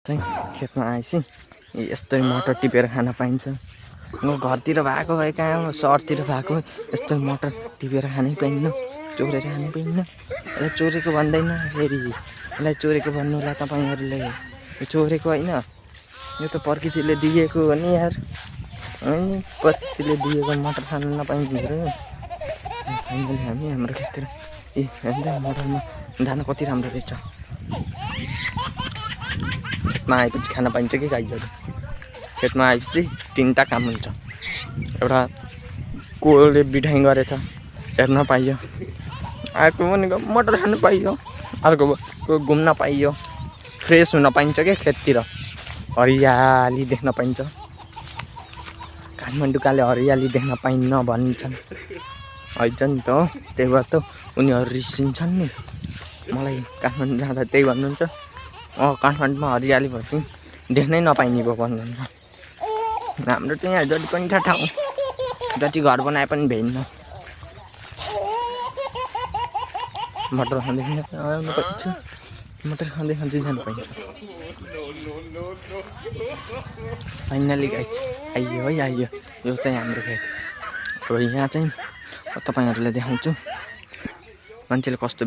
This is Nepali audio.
चाहिँ खेतमा आएपछि यस्तै मटर टिपेर खान पाइन्छ। म घरतिर भएको भए कहाँ हो, सहरतिर भएको यस्तो मटर टिपेर खानै पाइन्न, चोरेर खानै पाइन्न। यसलाई चोरेको भन्दैन, फेरि यसलाई चोरेको भन्नु होला तपाईँहरूले। यो चोरेको होइन, यो त प्रकृतिले दिएको हो नि यार। अनि प्रकृतिले दिएको मटर खान नपाइने हो। फाइनली हामी हाम्रो खेततिर हेर्दा मटरमा दाना कति राम्रो रहेछ। खेतमा आएपछि खान पाइन्छ कि गाईहरू। खेतमा आएपछि 3टा काम हुन्छ। एउटा कोले बिठाइ गरेछ, हेर्न पाइयो। अर्को भनेको मटर खान पाइयो। अर्को घुम्न पाइयो, फ्रेस हुन पाइन्छ क्या खेततिर। हरियाली देख्न पाइन्छ। काठमाडौँकाले हरियाली देख्न पाइन्न भन्छन्, हैछ नि त। त्यही भएर त उनीहरू रिसिन्छन् नि। मलाई काठमाडौँ जाँदा त्यही भन्नुहुन्छ, काठमाडौँमा हरियाली भएपछि देख्नै नपाइने भयो भन्नुहुन्छ। हाम्रो त यहाँ जति पनि छ ठाउँ, जति घर बनाए पनि भेट्दैन। मटर खाँदै आउनु पाइन्छ, मटर खाँदै खाँदै जानु पाइन्छ। फाइनली गाइस आइयो है, आइयो। यो चाहिँ हाम्रो खेत हो। यहाँ चाहिँ तपाईँहरूलाई देखाउँछु मान्छेले कस्तो